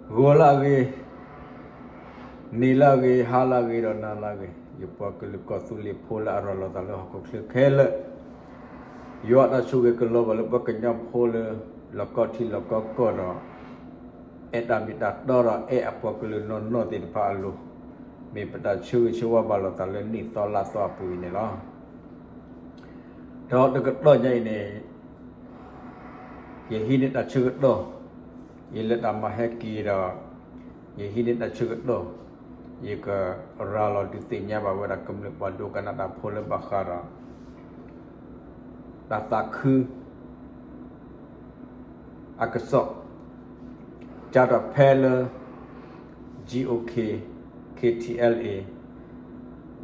ဂီၤလၢအဂ့ၤ, နံၤလၢအဂ့ၤ, ဟါလၢအဂ့ၤဒီးနၤလၢအဂ့ၤ, ယပှၤကလုာ်ကီၢ်သူလ့ၤဖိလၢအရၤလီၤသးလၢဟီၣ်ခိၣ်ချၢခဲလၢာ်, ယွၤအတၢ်ဆိၣ်ဂ့ၤကလီၤဘၣ်လၢပှၤကညီဖိလၢ လီၢ်ကီထံလီၢ်ကီကီၢ်ဒီး အဲၣ်တၢ်မ့ၢ်တၢ်တီဒီးအဲၣ်အပှၤကလုာ်နီၢ်နီၢ်သ့ၣ်တဖၣ်အလိၤ, မ့ၢ်ပတၢ်ဆၢဂ့ၤဆၢဝါဘၣ်လိာ်သးလၢနံၣ်သီလါသီအပူၤအံၤန့ၣ်လီၤ. ဒီးတကတီၢ်ညါအံၤန့ၣ် ယဟံးန့ၢ်တၢ်ဆၢကတီၢ်, ယလဲၤတၢ်မၤဟဲက့ၤဒီး ယဟံးန့ၢ်တၢ်ဆၢကတီၢ်, ယကရၤလီၤဒုးသ့ၣ်ညါဘၣ်ဝဲဒၣ်ကမျၢၢ်ပှၤဒိကနၣ်တၢ်ဖိလၢဘၣ်ဃးဒီး တၢ်သးခု အကစီၣ် ကၢ်ထီၣ်ဖဲလၢ GOK KTLA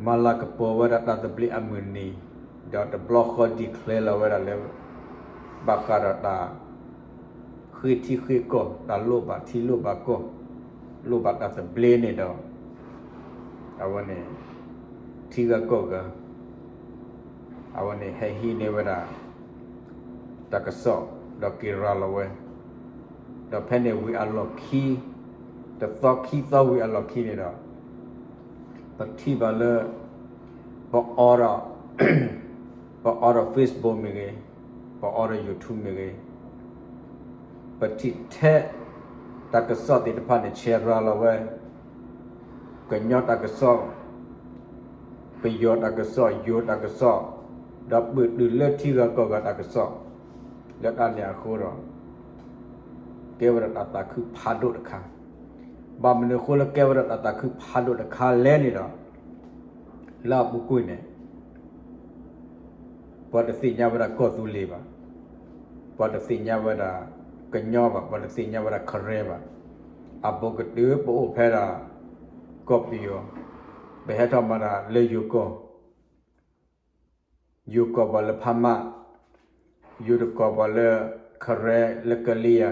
မၤလၤကပီၤဝဲဒၣ်တၢ်သဘျ့အမုၢ်နံၤ, ဒီးတဘျီဃီ declare လီၤဝဲဒၣ်လၢ ဘၣ်ဃးဒီးတၢ် ဃ့ထံဃ့ကီၢ်, တၢ်လိၣ်ဘၣ်ထံလိၣ်ဘၣ်ကီၢ်, လိၣ်ဘၣ်တၢ်သဘျ့န့ၣ်ဒီး အဝဲန့ၣ် ထံဂၤကီၢ်ဂၤ အဝဲန့ၣ်ဟဲဟံးန့ၢ်ဝဲဒၣ် တၢ်ကစီၣ် ဒီးက့ၤရၤလီၤဝဲ, ဒီးဖဲန့ၣ်ဝံၤအလီၢ်ခံ တသီခံသီဝံၤအလီၢ်ခံန့ၣ်ဒီး ပထံၣ်ဘၣ်လၢ ပအီဒီး ပအီဒီး Facebook မ့ၢ်ဂ့ၤ, ပအီဒီး YouTube မ့ၢ်ဂ့ၤ, ပထံၣ်ထဲ တၢ်ကစီၣ်သ့ၣ်တဖၣ်န့ၣ် ဆဲးရၤလီၤဝဲ ကညီတၢ်ကစီၣ်, ပယီၤတၢ်ကစီၣ်, ယိၤတၢ်ကစီၣ်, ဒီးပၣ်တုၤလၢထံဂၤကီၢ်ဂၤတၢ်ကစီၣ်, လၢတၢ်န့ၣ်အဃိဒီး ကဲဝဲဒၣ်တၢ်သးခုဖးဒိၣ်တခါ, ဘၣ်မနုၤအဃိလၢကဲဝဲဒၣ်တၢ်သးခုဖးဒိၣ်တခါလဲၣ်န့ၣ်ဒီး လၢအပူၤကွံာ်န့ၣ် ပှၤတသ့ၣ်ညါဝဲဒၣ်ကီၢ်သူလ့ၤဘၣ်, ပှၤတသ့ၣ်ညါဝဲဒၣ်ကညီဘၣ်, ပှၤတသ့ၣ်ညါဝဲဒၣ်ခရဲဘၣ်, အဘူးကတုၤပအိၣ်ဖဲဒၣ် ကီၢ်ပယီၤ, ပဟဲထီၣ်မၤတၢ်လၢယိၤကီၢ်, ယိၤကီၢ်ပှၤလၢဖးမၢ်, ယိၤတကီၢ်ပှၤလၢခရဲလၢကလံယၤ,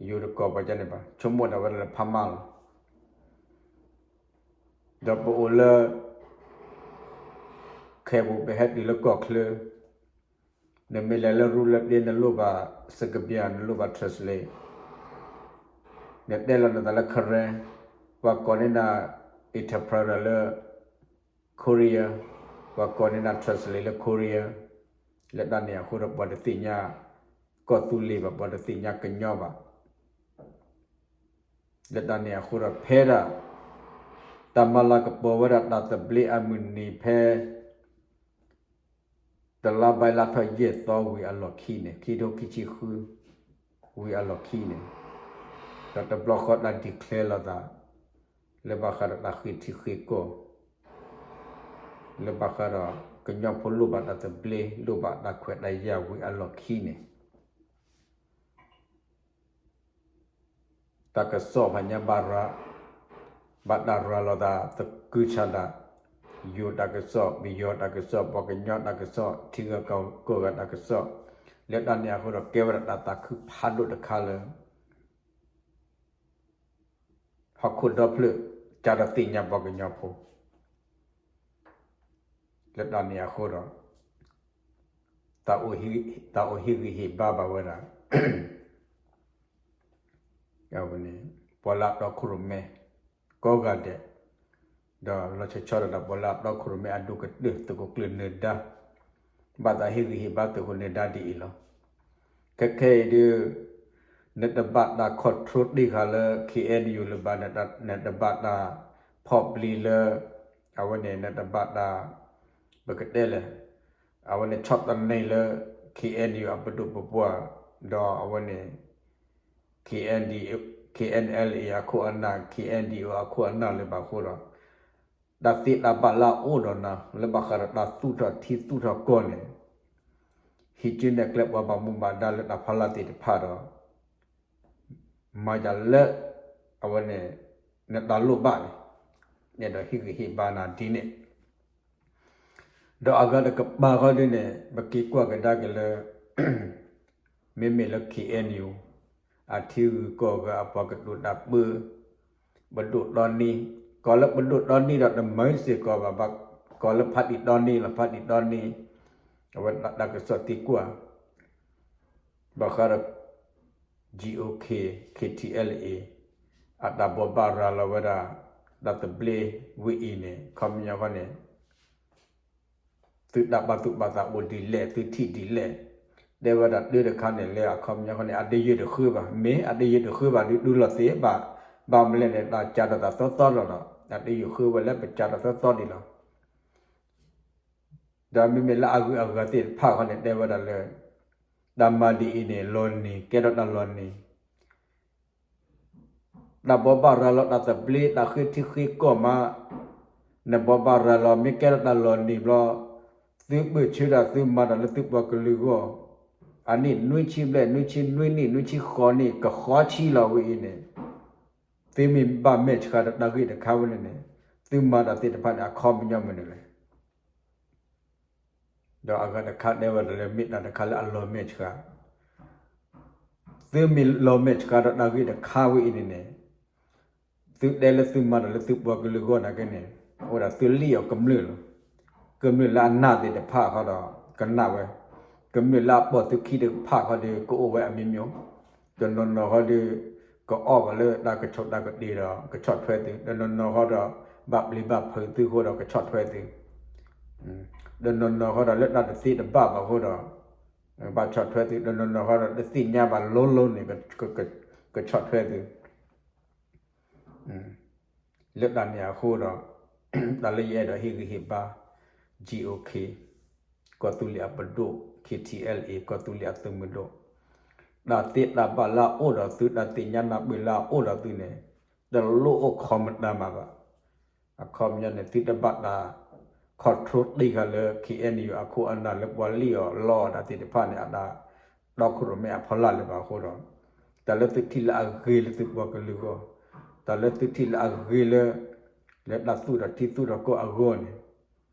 ယိၤတကီၢ်ပှၤန့ၣ်ဘၣ် ဆိကမိၣ်ဒၣ်ဝဲဒၣ်လၢဖးမၢ်လီၤ. ဒီးပအိၣ်လၢ ခဲပူၤ ပဟဲတုၤလၢကီၢ်ချၢ, နမ့ၢ်လဲၤလၢရူလၢပျ့ နလိၣ်ဘၣ်စကဘံၣ်, နလိၣ်ဘၣ် translate, နတဲလီၤနသးလၢခရဲ, ပှၤကိးန့ၢ်နၤ interpreter လၢ Korea, ပှၤကိးန့ၢ်နၤ translate လၢ Korea, လၢတၢ်န့ၣ်အဃိဒီး ပှၤတသ့ၣ်ညါကီၢ်သူလ့ၤဘၣ်, ပှၤတသ့ၣ်ညါကညီဘၣ်. လၢတၢ်န့ၣ်အဃိဒီး ဖဲဒၣ် တၢ်မၤလၤကပီၤဝဲဒၣ်တၢ်သဘျ့အမုၢ်နံၤဖဲ တလါဘၣ်လါထီၣ်ယဲၢ်သီဝံၤအလီၢ်ခံန့ၣ်, ခံထိခံဆံဃု ဝံၤအလီၢ်ခံန့ၣ်, ဒီးတဘျီဃီတၢ် declare လီၤသး လၢဘၣ်ဃးဒီးတၢ်ဃ့ထံဃ့ကီၢ်, လၢဘၣ်ဃးဒီးကညီဖိလိၣ်ဘၣ်တၢ်သဘျ့ လိၣ်ဘၣ်တၢ်ခွဲးတၢ်ယာ်ဝံၤအလီၢ်ခံန့ၣ် တၢ်ကစီၣ်ဖးညါဘၣ်ရၤ, ဘၣ်တၢ်ရၤလီၤသးသကုၤဆးဒး, ယိၤတၢ်ကစီၣ်, ပယီၤတၢ်ကစီၣ်, ပှၤကညီတၢ်ကစီၣ်, ထံဂၤကီၢ်ဂၤတၢ်ကစီၣ်, လၢတၢ်န့ၣ်အဃိဒီး ကဲဝဲဒၣ်တၢ်သးခုဖးဒိၣ်တခါလၢ ဟီၣ်ခိၣ်ဒီဖျၢၣ် ကၢ်ဒီးသ့ၣ်ညါပှၤကညီဖိ လၢတၢ်န့ၣ်အဃိဒီး တၢ်အိၣ်ဟ့ၣ်ဂံၢ်ဟ့ၣ်ဘါဘၣ်ဝဲဒၣ် ပှၤလၢအတီခိၣ်ရိၣ်မဲ ကိးဂၤဒဲး, ဒီးလီၤဆီဆီဒၣ်တၢ်ပှၤလၢအတီခိၣ်ရိၣ်မဲအဒိၣ်ကတၢၢ် သုးခိၣ်ကျၢၢ်နၢၤဒါ, ဘၣ်သးဟ့ၣ်ဂံၢ်ဟ့ၣ်ဘါသုးခိၣ်နၢၤဒါဒ်အံၤလီၤ. ခဲခဲအံၤဒုး နတဘၣ်တၢ် control တ့ၢ်ဃာ်လၢ KNU လၢၤဘၣ်, နတဘၣ်တၢ်ဖီၣ်ပျံၤလၢ အဝဲန့ၣ် နတဘၣ်တၢ် ပကတဲလဲၣ် အဝဲန့ၣ် ဆီၣ်သနံးလၢ KNU အပဒိၣ်ပပှၢ်, ဒီးအဝဲန့ၣ် KND, KNLA အခိၣ်အနၢ်, KNDO အခိၣ်အနၢ်လၢၤဘၣ်အဃိဒီး တၢ်သ့တၢ်ဘၣ်လၢအအိၣ်ဒီးနၤ လၢဘၣ်ဃးဒီးတၢ်သူၣ်ထီၣ်ထံသူၣ်ထီၣ်ကီၢ်န့ၣ် ဟံးစုနဲၣ်ကျဲပှၤဘၣ်မူဘၣ်ဒါလၢတၢ်ဖီလာ်သ့ၣ်တဖၣ်ဒီး မၤယၤလၢ အဝဲန့ၣ် နတၢ်လိၣ်ဘၣ်န့ၣ် အဲၣ်ဒိးဟ့ၣ်ဂံၢ်ဟ့ၣ်ဘါနၤဒ်န့ၣ် ဒီးအဂၤတကပၤဃီဒ်န့ၣ် ပက့ၤကွၢ်ကဒါက့ၤလၢ မ့မ့ၢ်လၢ KNU အထံဂုၤကီၢ်ဂၤအပှၤကတိၤတၢ်ပၢ ပဒိၣ်တီနံ, ကိးလၢပဒိၣ်တီနံဒီးတမၤစ့ၢ်ကီးဘၣ်, ကိးလၢဖါတံၢ်တီနံလီၤ, ဖါတံၢ်တီနံ, အဝဲတၢ်ကစီၣ်သံကွၢ် ဘၣ်ဃးဒီး GOK KTLA အတၢ်ဘိးဘၣ်ရၤလီၤဝဲဒၣ် တၢ်သဘျ့ဝဲအံၤန့ၣ် ခီပညီဃီန့ၣ် သုတၢ်ပာ်သူၣ်ပာ်သးအိၣ်ဒ်လဲၣ် သုထံၣ်ဒ်လဲၣ်, တဲဝဲဒၣ်တၢ်တခါန့ၣ် လၢအခီပညီဃီန့ၣ် အတယုၢ်တဃၢဘၣ်, မ့ၢ်အတယုၢ်တဃၢဘၣ်ဒုး တူၢ်လိာ်သ့ဘၣ်, ဘၣ်မနုၤလဲၣ်န့ၣ် တၢ်ကးထီၣ်သးသီသီလီၤဒီး အတယုၢ်ဃၢဝဲလၢပကးထီၣ်သီသီဒံးလီၤ. ဒီးမ့မ့ၢ်လၢအဂုၤအဂၤသ့ၣ်တဖၣ်ဃီန့ၣ် တဲဝဲဒၣ်လၢ တၢ်မၤဒ်အံၤန့ၣ် လီၤနံၤ ကဲထီၣ်တၢ်လီၤနံၤ တၢ်ဘိးဘၣ်ရၤလီၤတၢ်သဘျ့ တၢ်ဃ့ထံဃ့ကီၢ်မး, နဘိးဘၣ်ရၤလီၤ မ့ၢ်ကဲထီၣ်တၢ်လီၤနံၤဘျီ, သုဘၢၣ်ဆၢတၢ် သုမၤတၢ်လၢသုပှၤကလုာ်အဂီၢ်, အနံၣ်နွံဆံဘျဲၣ် နွံဆံနွံနံၣ် နွံဆံဃိးနံၣ် ကဃီဆံလီၤဝဲအံၤန့ၣ်, သုမ့ၢ်ဘၣ်မဲာ်ဆှးဒီးတၢ်ဂ့ၢ်တခါဝဲန့ၣ်န့ၣ်, သုမၤတၢ်သ့ၣ်တဖၣ်န့ၣ် အခီပညီမနုၤလဲၣ်. ဒီးအဂၤတခါတဲဝဲဒၣ်လၢ မ့ၢ်တၢ်တခါလၢအလီၤမဲာ်ဆှး, သုမ့ၢ်လီၤမဲာ်ဆှးဒီးတၢ်ဂ့ၢ်တခါဝဲအံၤန့ၣ်န့ၣ်, သုတဲလၢသုမၤတၢ်လၢသုပှၤကလုာ်အဂီၢ်နာ်က့န့ၣ်, အိၣ်ဒၣ်သုလံၣ်အီၤကမျၢၢ်လီၤ. ကမျၢၢ်လၢအနာ်သ့ၣ်တဖၣ်ဃီဒီး ကနၣ်ဝဲ, ကမျၢၢ်လၢအပိာ်သုခံတဖၣ်ဃီဒီး ကအိၣ်ဝဲအမံၤမံၤ, တနီၤနီၤဃီဒီး ကအီၣ်ဘၣ်လၢတၢ်ကဆိၣ်တၢ်ကတ့ၢ်ဒီး ကဆီၣ်ထွဲသု, တနီၤနီၤဃီဒီး ဘၣ်ပျံၤဘၣ်ဖုးသုဃိဒီး ကဆီၣ်ထွဲသု, တနီၤနီၤဃီဒီး လၢတၢ်တသ့တဘၣ်ဘၣ်ဃိဒီး ဘၣ်ဆီၣ်ထွဲသု, တနီၤနီၤဃီဒီး တသ့ၣ်ညါဘၣ်လိၤလိၤန့ၣ် ကဆီၣ်ထွဲသု. လၢတၢ်န့ၣ်အဃိဒီး တၢ်လၢယအဲၣ်ဒိးဟ့ၣ်ဂံၢ်ဟ့ၣ်ဘါ GOK ကီၢ်သူလ့ၤအပဒိၣ်, KTLA ကီၢ်သူလ့ၤအသုးမုၢ်ဒိၣ်, တၢ်သ့တၢ်ဘၣ်လၢအအိၣ်ဒီးသု, တၢ်သ့ၣ်ညါနၢ်ပၢၢ်လၢအအိၣ်ဒီးသုန့ၣ် တလိၣ်အိၣ်ခိးမတၤမးဘၣ်. အခီပညီန့ၣ် သုတဘၣ်တၢ် control တ့ၢ်ဃာ်လၢ KNU အခိၣ်အနၢ်လၢပှၤလံၣ်အီၤလီအီၤတၢ်သ့ၣ်တဖၣ်န့ၣ် အတၢ်တီခိၣ်ရိၣ်မဲအဖီလာ်လၢၤဘၣ်အဃိဒီး တၢ်လၢသုထံၣ်လၢအဂ့ၤလၢသုပှၤကလုာ်အဂီၢ်, တၢ်လၢသုထံၣ်လၢအဂ့ၤလၢ လၢတၢ်သူၣ်ထီၣ်ထံသူၣ်ထီၣ်ကီၢ်အဂီၢ်န့ၣ်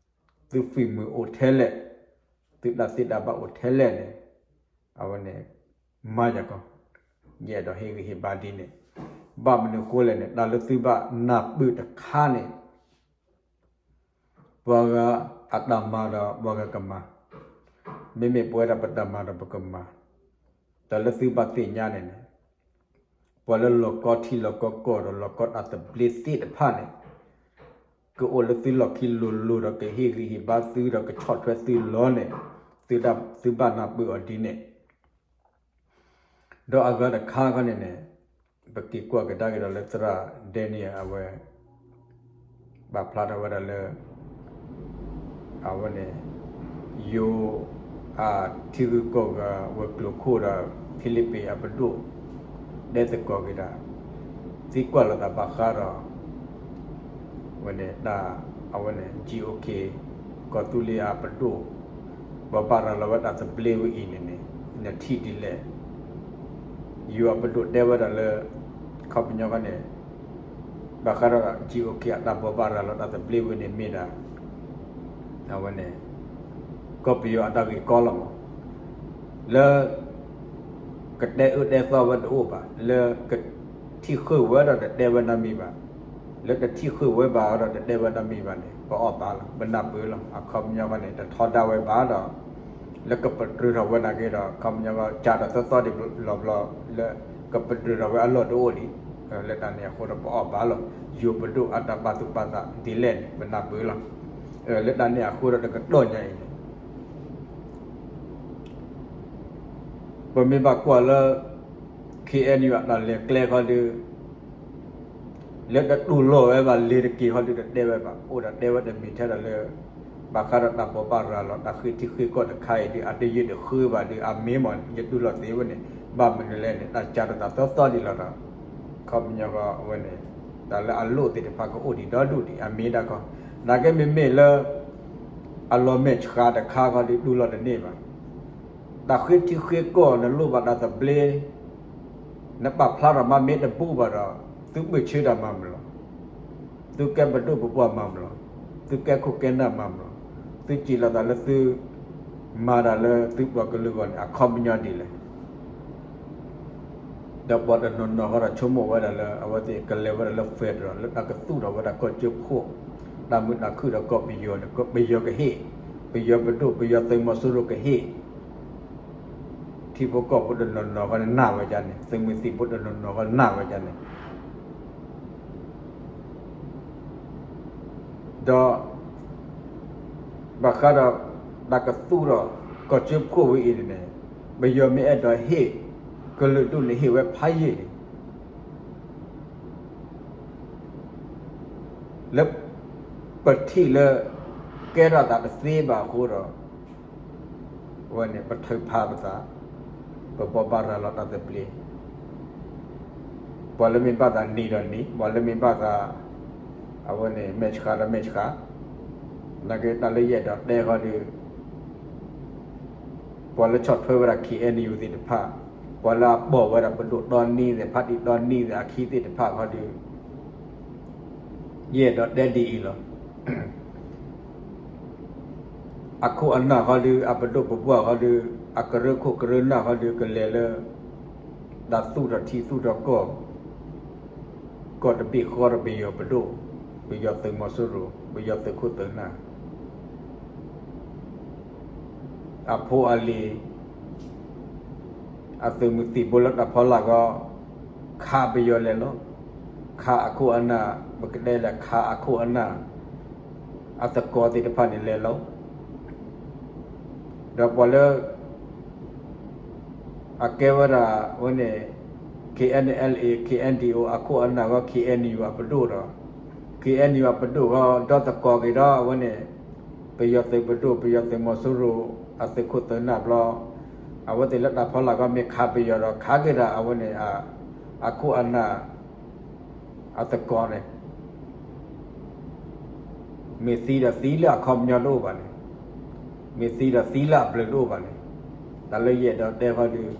သုဖံးမုၢ်အိၣ်ထဲလဲၣ်, သုတၢ်သ့တၢ်ဘၣ်အိၣ်ထဲလဲၣ်န့ၣ် အဝဲန့ၣ် မၤယၤကီး, ယအဲၣ်ဒိးဟ့ၣ်ဂံၢ်ဟ့ၣ်ဘါဒ်န့ၣ်, ဘၣ်မနုၤဃိလဲၣ်န့ၣ် တၢ်လၢသုဘၣ်နၢ်ပၢၢ်တခါန့ၣ် ပှၤဂၤအတၢ်မၤဒီးပှၤဂၤကမၤ, မ့မ့ၢ်ပဝဲဒၣ်ပတၢ်မၤဒီးပကမၤ, တၢ်လၢသုဘၣ်သ့ၣ်ညါန့ၣ်န့ၣ် ပှၤလၢလီၤကီထံလီၤကီကီၢ်ဒီးလီၤကီတၢ်သဘျ့သ့ၣ်တဖၣ်န့ၣ် ကအိၣ်လၢသုလီၢ်ခံလိၤလိၤဒီးကဟ့ၣ်ဂံၢ်ဟ့ၣ်ဘါသုဒီးကဆီၣ်ထွဲသုလီၤန့ၣ် သုဘၣ်နၢ်ပၢၢ်အီၤဒ်န့ၣ် ဒီးအဂၤတခါခီန့ၣ်န့ၣ် ပက့ၤကွၢ်ကဒါက့ၤဒီးလၢသရၣ် Daniel အဝဲ ပာ်ဖျါထီၣ်ဝဲဒၣ်လၢ အဝဲန့ၣ် ယိၤ အထံဂုၤကီၢ်ဂၤဝဲၤကျိၤခိၣ်ဒီး ဖံလံးပံၤအပဒိၣ် တဲသကိးက့ၤဒၣ် သံကွၢ်လိာ်သးဘၣ်ဃးဒီး ဝဲန့ၣ် တၢ် အဝဲန့ၣ် GOK ကီၢ်သူလ့ၤအပဒိၣ် ဘိးဘၣ်ရၤလီၤဝဲတၢ်သဘျ့ဝဲအံၤန့ၣ်န့ၣ် နထံၣ်ဒ်လဲၣ်. ယိၤအပဒိၣ်တဲဝဲဒၣ်လၢ ခီပညီဃီန့ၣ် ဘၣ်ဃးဒီး GOK အတၢ်ဘိးဘၣ်ရၤလီၤတၢ်သဘျ့ဝဲန့ၣ်မ့ၢ်ဒၣ် အဝဲန့ၣ် ကီၢ်ပယီၤအတၢ်ဂ့ၢ်ကီလီၤမး လၢ ကတဲအၢတဲသီဝဲတအိၣ်ဘၣ်, လၢကထံၣ်ဃုာ်ဝဲဒီးတတဲဝဲနီတမံၤဘၣ်, လၢတထံၣ်ဃုာ်ဝဲဘၣ်ဒီးတတဲဝဲနီတမံၤဘၣ်န့ၣ် ပအီၣ်ဘၣ်လီၤ, ပနၢ်ပၢၢ်လီၤ. အခီပညီဃီန့ၣ် တထီဒါဝဲဘၣ်ဒီး လၢကပတြၢၤထီၣ်ဝဲနာ်က့ဒီး အခီပညီကစးထီၣ်သီသီဒံးလီၤဘျီ လၢကပတြၢၤထီၣ်ဝဲအလီၢ်တအိၣ်ဒံး, လၢတၢ်န့ၣ်အဃိဒီးပအီၣ်ဘၣ်လီၤ. ယိၤပဒိၣ်အတၢ်ပာ်သူၣ်ပာ်သးဒ်လဲၣ်န့ၣ် ပနၢ်ပၢၢ်လီၤ. လၢတၢ်န့ၣ်အဃိဒီးတကတီၢ်ညါအံၤန့ၣ် ပမ့ၢ်ဘၣ်ကွၢ်လၢ KNU အတၢ်လဲၤကျဲခီဒီး လၢတတူၢ်လိာ်ဝဲဘၣ် လဲၤတက့ၢ်ခီဒီးတတဲဝဲဘၣ်, အိၣ်ဒီးတဲဝဲတမ့ၢ်ထဲဒီးလၢ ဘၣ်ဃးဒီးတၢ်ဘိးဘၣ်ရၤလီၤ တၢ်ဃ့ထံဃ့ကီၢ်တခါအံၤဒီး အတယုၢ်တဃၢဘၣ်ဒီး အမ့ၢ်မ့ၢ် ယတူၢ်လိာ်သ့ဝဲန့ၣ် ဘၣ်မနုၤလဲၣ်န့ၣ် တၢ်ကးထီၣ်သးသီသီဒံးလီၤဒီး ခီပညီဃီအဝဲန့ၣ် တၢ်လၢအလိၣ်သ့ၣ်တဖၣ်ကအိၣ်ဒံးဒီဒူၣ်ဒံး အမ့ၢ်ဒၣ်ခီ, နာ်က့မ့မ့ၢ်လၢ အလီၤမဲာ်ဆှးတခါခီဒီးတူၢ်လိာ်တန့ၢ်ဘၣ်. တၢ်ဃ့ထံဃ့ကီၢ် နလိၣ်ဘၣ်တၢ်သဘျ့ နပာ်ဖျါထီၣ်မးမ့ၢ်တဘူၣ်ဘၣ်ဒီး သုဘၢၣ်ဆၢတၢ်မၤမလီၤ, သုကဲပဒိၣ်ပပှၢ်မၤမလီၤ, သုကဲခိၣ်ကဲနၢ်မၤမလီၤ, သုစံးလီၤသးလၢသု မၤတၢ်လၢသုပှၤကလုာ်အဂီၢ်န့ၣ် အခီပညီဒ်လဲၣ်. ဒီးပှၤတနီၤနီၤဃီဒီးဆိကမိၣ်ဝဲဒၣ်လၢ အဝဲသ့ၣ်ကလဲၤဝဲဒၣ်လၢ federal လၢတၢ်ကသူၣ်ထီၣ်ဝဲဒၣ်ကီၢ်ကၠိခိၣ်, တၢ်မုာ်တၢ်ခုၣ်ဒီးကီၢ်ပယီၤန့ၣ် ပယီၤကဟ့ၣ်, ပယီၤပဒိၣ် ပယီၤသုးမီၤစိရိၤကဟ့ၣ် ထံဖိကီၢ်ဖိတနီၤနီၤဃီန့ၣ် နာ်ဝဲဒၣ်န့ၣ်, သုးမုၢ်သံၣ်ဘိတနီၤနီၤဃီနာ်ဝဲဒၣ်န့ၣ်, ဒီး ဘၣ်ဃးဒီး တၢ်ကသူၣ်ထီၣ်ကီၢ်စၢဖှိၣ်ဝဲအံၤန့ၣ်န့ၣ် ပယီၤမ့ၢ်အဲၣ်ဒိးဟ့ၣ် ကလုာ်ဒူၣ်န့ၣ် ဟ့ၣ်ဝဲဖးယံာ်လံ လၢပထံၣ်လၢ ကဲထီၣ်သးတသ့ဘၣ်အဃိဒီး အဝဲန့ၣ် ပထုးဖးပသး, ပဘိးဘၣ်ရၤလီၤတၢ်သဘျ့, ပှၤလၢမ့ၢ်ဘၣ်သးနံၤဒီးနံၤ, ပှၤလၢမ့ၢ်ဘၣ်သး အဝဲန့ၣ် မဲာ်ဆှးဒီးမဲာ်ဆှး, နာ်က့တၢ်လၢယအဲၣ်ဒိးတဲဃီဒီး ပှၤလၢဆီၣ်ထွဲဝဲဒၣ် ခ့ၣ်အဲၣ်ယူၣ် သ့ၣ်တဖၣ်, ပှၤလၢအပိာ်ဝဲဒၣ်ပဒိၣ်တီနံၤသ့ၣ်တဖၣ် ဖါတံၢ်တီနံၤသ့ၣ်အခံသ့ၣ်တဖၣ်ဃီဒီး ယအဲၣ်ဒိးတဲဒ်အံၤလီၤ. အခိၣ်အနၢ်ဃီဒီး အပဒိၣ်ပပှၢ်ဃီဒီး အကရၢခိၣ်ကရၢနၢ်ဃီဒီး ကလဲၤလၢ တၢ်သူၣ်ထီၣ်ထံသူၣ်ထီၣ်ကီၢ် ကီၢ်တဘ့ၣ်ဃီဒီးပယီၤပဒိၣ်, ပယီၤသုးမီၤစိရိၤ, ပယီၤသုးခိၣ်သုးနၢ် အဖိအလံၤ အသုးမုၢ်သံၣ်ဘိလၢတၢ်ဖီလာ်ဂီၢ်, ခးပယီၤလဲၤလီၤ. ခးအခိၣ်အနၢ်, ပကတဲလဲၣ် ခးအခိၣ်အနၢ် အသကိးသ့ၣ်တဖၣ်န့ၣ်လဲၤလီၤ. ဒီးပှၤလၢ အကဲဝဲဒၣ်ဝဲန့ၣ် ခ့ၣ်အဲၣ်ယူၣ် ခ့ၣ်အဲၣ်ယူၣ် အခိၣ်အနၢ်ဂီၢ် ခ့ၣ်အဲၣ်ယူၣ် အပဒိၣ်ဒီး ခ့ၣ်အဲၣ်ယူၣ် အပဒိၣ်ဂီၢ် ဒီသကိးက့ၤဒီးအဝဲန့ၣ် ပယီၤသုးပဒိၣ် ပယီၤသုးမီၤစိရိၤ အသုးခိၣ်သုးနၢ်ဘျီ အဝဲသ့ၣ်လၢတၢ်ဖီလာ်ဂီၢ် မ့ၢ်ခးပယီၤဒီး ခးက့ၤဒၣ်အဝဲန့ၣ် အခိၣ်အနၢ် အသကိးန့ၣ် မ့ၢ်သံဒီးသံလၢအခီပညီတအိၣ်ဘၣ်န့ၣ်, မ့ၢ်သံဒီးသံလၢအဘျုးတအိၣ်ဘၣ်န့ၣ်, တၢ်လၢယအဲၣ်ဒိးတဲဃီဒီး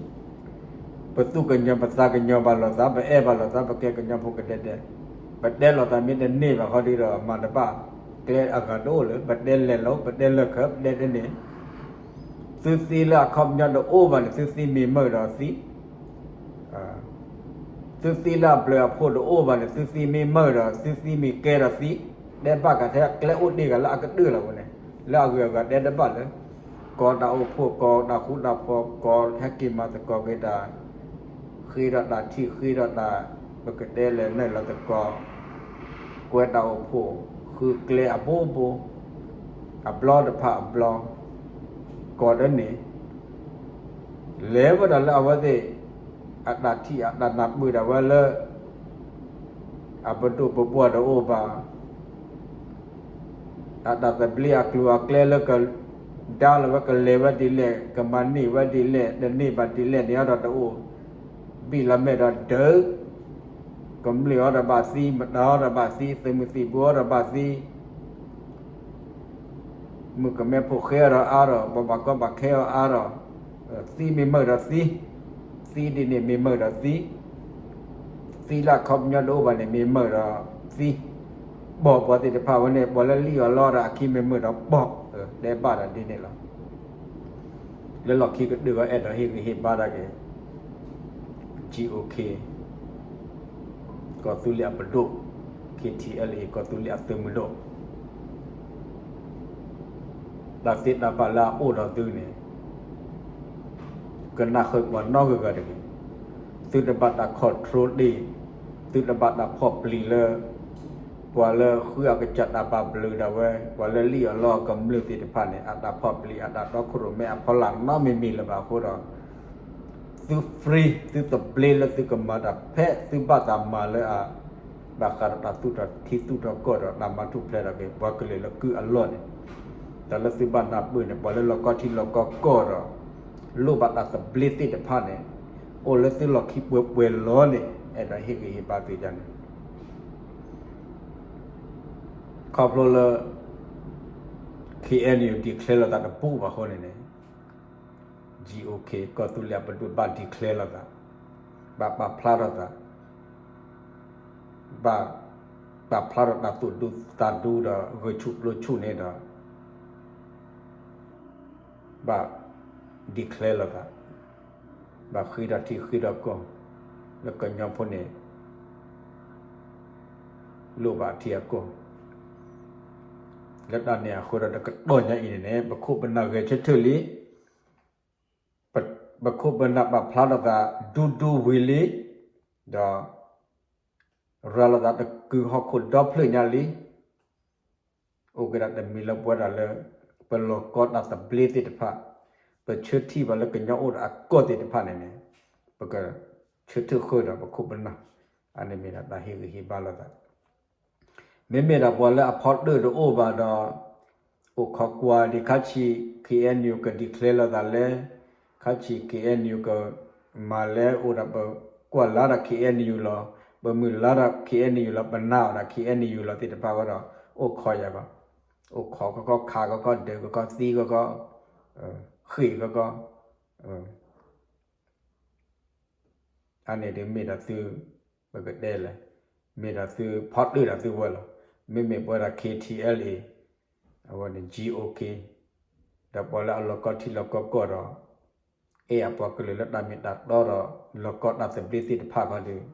ပသူၣ်ကညီၤပသးကညီၤဘၣ်လိာ်သး ပအဲၣ်ဘၣ်လိာ်သး ပကဲကညီဖိကဒဲဒဲ, ပတဲလိာ်သးမ့ၢ်တန့ၢ်ဘၣ်ဃီဒီး မၤတဘၣ်, ကျဲအဂၤတအိၣ်လၢ ပတဲလဲၤလိၤ ပတဲလၢာ်ခၢး ပတဲတန့ၢ်, သုသံလၢအခီပညီတအိၣ်ဘၣ်န့ၣ် သုသံမ့ၢ်မုာ်ဒီးသံ သုသံလၢအဘျုးအဖှိၣ်တအိၣ်ဘၣ်န့ၣ် သုသံမ့ၢ်မုာ်ဒီး သုသံမ့ၢ်ကဲဒီးသံ, တဲဘၣ်ကးထဲကျဲအိၣ်တ့ၢ်ဂၤလၢအကတၢၢ်လီၤဝဲန့ၣ်, လၢအဂုၤအဂၤတဲတဘၣ်လၢ ကီတၢ်အိၣ်ဖှိၣ် ကီတၢ်ဃူတၢ်ဖိး ကီဟဲက့ၤမၤသကိးက့ၤတၢ် ဃ့ထီၣ်တၢ်ထံၣ် ဃ့ထီၣ်တၢ် ပကတဲလဲၤနုာ်လီၤသကိး ကွဲတၢ်အိၣ်ဖှိၣ် ဃုကျဲအဘိဘိ အဘျီတဖၣ်အဘျီ ကီးတန့ၣ် လဲၤဝဲဒၣ်လၢအဝဲသ့ၣ် အတၢ်ထံၣ်အတၢ်နၢ်ပၢၢ်ဒၣ်ဝဲလၢ အပဒိၣ်ပပှၢ်တအိၣ်ဘၣ် အတၢ်သဘျ့အကျိၤအကျဲလၢက ဒါလီၤဝဲကလဲၤဝဲဒ်လဲၣ် ကမၤန့ၢ်ဝဲဒ်လဲၣ် တန့ၢ်ဘၣ်ဒ်လဲၣ်န့ၣ်အီၤဒီးတအိၣ် ဘံၣ်လီၤမဲာ်ဒီးဒၢး ကမျၢၢ်အီၤဒီးဘၣ်သံ မတၤအီၤဒီးဘၣ်သံ သုးမုၢ်သံၣ်ဘိအီၤဒီးဘၣ်သံ မုၣ်ကမဲဖိဃဲအီၤဒီးအါဒီး ပှၤဘၣ်ကီဘၣ်ခဲအီၤအါဒီး သံမ့ၢ်မုာ်ဒီးသံ သံဒ်န့ၣ်မ့ၢ်မုာ်ဒီးသံ သံလၢအခီပညီတအိၣ်ဘၣ်န့ၣ် မ့ၢ်မုာ်ဒီးသံ ပိာ်ပှၤသ့ၣ်တဖၣ်ဝဲန့ၣ် ပှၤလၢလံၣ်အီၤလီအီၤဒီးအခံမ့ၢ်မုာ်ဒီးပိာ် တဲဘၣ်ဒီးဒ်န့ၣ်လီၤ. လၢလီၢ်ခံကတၢၢ်ဂီၢ် အဲၣ်ဒိးဟ့ၣ်ဂံၢ်ဟ့ၣ်ဘါဒၣ်က့ၤ GOK ကီၢ်သူလ့ၤအပဒိၣ် KTLA ကီၢ်သူလ့ၤအသုးမုၢ်ဒိၣ် တၢ်သ့တၢ်ဘၣ်လၢအအိၣ်ဒီးသုန့ၣ် ကနၣ်ဃုာ်ပှၤနီတဂၤဂၤတဂ့ၤ. သုတဘၣ်တၢ် control ဒ့ၣ်, သုတဘၣ်တၢ်ဖီၣ်ပျံၤလၢ ပှၤလၢဃုအကစၢ်တၢ်ဘၣ်ဘျုးဒၣ်ဝဲ ပှၤလၢလံၣ်အီၤလီအီၤကမျၢၢ်သ့ၣ်တဖၣ်န့ၣ် အတၢ်ဖီၣ်ပျံၤ အတၢ်တီခိၣ်ရိၣ်မဲအဖီလာ်နီတမံၤမံၤလၢၤဘၣ်အဃိဒီး သု free သုသဘျ့လၢသုကမၤတၢ်ဖဲသုဘၣ်တၢ်မၤလၢအ ဘၣ်ဃးဒီးတၢ်သူၣ်ထီၣ်ထံသူၣ်ထီၣ်ကီၢ်ဒီးတၢ်မၤထူၣ်ဖျဲးထီၣ်က့ၤ ပှၤကလုာ်လၢကုၢ်အလီၢ်န့ၣ်, တၢ်လၢသုဘၣ်နၢ်ပၢၢ်န့ၣ် ပှၤလၢလီၢ်ကီထံလီၢ်ကီကီၢ်ဒီး လိၣ်ဘၣ်တၢ်သဘျ့သ့ၣ်တဖၣ်န့ၣ် အိၣ်လၢသုလီၢ်ခံပှဲၤပှဲၤလီၤန့ၣ် အဲၣ်ဒိးဟ့ၣ်ဂံၢ်ဟ့ၣ်ဘါသုန့ၣ် ခီဖျိလၢ KNU declare လိာ်သးတပူၤဘၣ်အဃိန့ၣ်န့ၣ် GOK ကီၢ်သူလ့ၤအပဒိၣ်ဘၣ် declare လိာ်သး, ဘၣ်ပာ်ဖျါထီၣ်သး, ဘၣ်ပာ်ဖျါထီၣ်တၢ်သူၣ်ဒူသးဒူဒီးဂဲၤဆူၣ်ကျိဆူၣ်န့ၣ်ဒီး ဘၣ် declare လိာ်သး, ဘၣ်ဃ့ထီၣ်ထံဃ့ထီၣ်ကီၢ် လၢကညီဖိန့ၣ် လိၣ်ဘၣ်ထံအကီၢ်, လၢတၢ်န့ၣ်အဃိဒီးတကတီၢ်ညါအံၤန့ၣ်န့ၣ် ပခိၣ်ပနၢ်ဂဲၤဆၢထၢၣ်လံ, ပခိၣ်ပနၢ်ပာ်ဖျါထီၣ်သးဒူဒူဝံၤလံ, ဒီး ရၤလိာ်သးတကုာ်ဟီၣ်ခိၣ်ဒီဖျၢၣ်ညါလံ, အိၣ်ကဲဒၣ်တမံၤလၢပဝဲဒၣ်လၢ ပလီၢ်ကီတၢ်သဘျ့သ့ၣ်တဖၣ်, ပဆၢထံၣ်ဘၣ်လၢကညီအိၣ်ဒီးအကီၢ်သ့ၣ်တဖၣ်န့ၣ်န့ၣ်, ပကဆၢထၢၣ်ဃၢဒီးပခိၣ်ပနၢ်, အန့ၣ်မ့ၢ်ဒၣ်တၢ်ဟ့ၣ်ဂံၢ်ဟ့ၣ်ဘါလိာ်သး မ့မ့ၢ်ဒၣ်ပှၤလၢအဖီတၢၣ်တအိၣ်ဘၣ်ဒီး အိၣ်ခိးကွၢ်ဒံးခါဆံး K N U က declare လိာ်သးလဲၣ်, ခါဆံး K N U ကမၤလဲၣ် အိၣ်ဒီးပကွၢ်လၢ်ဒီး K N U လီၤ, ပမုၢ်လၢ်ဒီး K N U လီၤ, ပနာ်အီၤဒီး K N U လီၤသ့ၣ်တဖၣ်ဃီဒီး အိၣ်ခိးယၤကီး, အိၣ်ခိးခီခီ ခးခီခီ ဒၢးခီခီ သံခီခီ, ဃ့ၢ်ခီခီ အန့ၣ်ဒ်မ့ၢ်ဒၣ်သု, ပကတဲလဲၣ်, မ့ၢ်ဒၣ်သုဖီတၢၣ်ဒၣ်သုဝဲလီၤ. မ့မ့ၢ်ပဝဲဒၣ် K T L A, အဝဲန့ၣ် G O K, ဒီးပှၤလၢအလီၢ်ကီထံလီၢ်ကီကီၢ်ဒီး အဲၣ်အပှၤကလုာ်လၢတၢ်မ့ၢ်တၢ်တီဒီး လီၢ်ကီတၢ်သဘျ့သ့ၣ်တဖၣ်ခီဒီး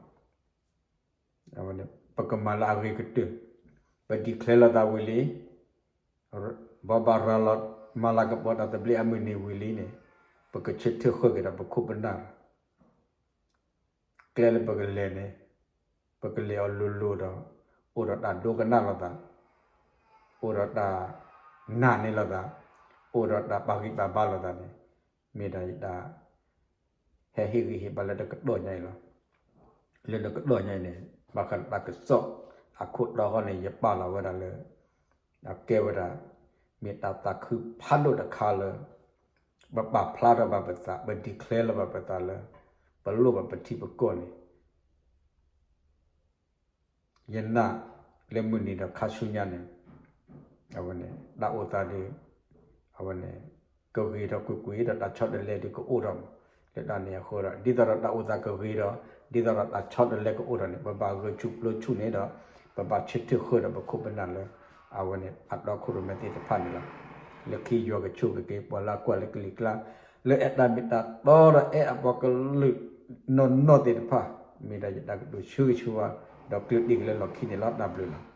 ပကမၤလၢအဂ့ၤကတၢၢ်, ပ declare လိာ်သးဝံၤလံ, ဘိးဘၣ်ရၤလီၤမၤလၤကပီၤတၢ်သဘျ့အမုၢ်နံၤဝံၤလံန့ၣ်, ပကဆၢထၢၣ်ဃၢက့ၤဒီးပခိၣ်ပနၢ် ကျဲလၢပကလဲၤန့ၣ်, ပကလဲၤအီၤလိၤလိၤဒီး အိၣ်ဒီးတၢ်ဒိကနၣ်လိာ်သး, အိၣ်ဒီးတၢ်နာ်န့ၢ်လိာ်သး, အိၣ်ဒီးတၢ်ပာ်ဂံၢ်ပာ်ဘါလိာ်သးန့ၣ်, မ့ၢ်ဒၣ်ယတၢ် ဟဲဟ့ၣ်ဂံၢ်ဟ့ၣ်ဘါလၢတကတီၢ်ညါအံၤလီၤ. လၢတကတီၢ်ညါအံၤန့ၣ် ဘၣ်ဃးဒီးတၢ်ကစီၣ်အခိၣ်တီဃီန့ၣ် ယပာ်လီၤဝဲဒၣ်လၢ အကဲဝဲဒၣ် မ့ၢ်တၢ်သးခုဖးဒိၣ်တခါလၢ ပပာ်ဖျါထီၣ်ဘၣ်ပသး ပ declare လီၤဘၣ်ပသးလၢ ပလိၣ်ဘၣ်ပထံပကီၢ်န့ၣ် ယနာ်လၢမုၢ်နံၤဒီးခါဆူညါန့ၣ် အဝဲန့ၣ် တၢ်အိၣ်သးဒီး အဝဲန့ၣ် ကဂ့ၤထီၣ်ကွ့ၢ်ကွ့ၢ်ဒီး တၢ်ဆီတလဲဒီးကအိၣ်ထီၣ်မး လၢတၢ်န့ၣ်အဃိဒီး ဒ်သိးဒီးတၢ်အိၣ်သးကဂ့ၤဒီး ဒ်သိးဒီးတၢ်ဆီတလဲကအိၣ်ထီၣ်န့ၣ် ပဘၣ်ဂဲၤဆူၣ်ကျိဆူၣ်န့ၣ်ဒီး ပဘၣ်ဆၢထၢၣ်ဃၢဒီးပခိၣ်ပနၢ်လၢ အဝဲန့ၣ် အတီခိၣ်ရိၣ်မဲသ့ၣ်တဖၣ်န့ၣ်လီၤ. လၢခံယွၤကဆိၣ်ဂ့ၤက့ၤ ပှၤလၢအကွၢ်လၢကလံၤကျါ လၢအဲၣ်တၢ်မ့ၢ်တၢ်တီဒီးအဲၣ်အပှၤကလုာ်နီၢ်နီၢ်သ့ၣ်တဖၣ် မ့ၢ်ဒၣ်ယတၢ်ကတိၤဆၢဂ့ၤဆၢဝါ ဒီးကျၢၢ်တံၢ်က့ၤလၢလီၢ်ခံန့ၣ်လီၤ. တၢ်ဘျုးလီၤ.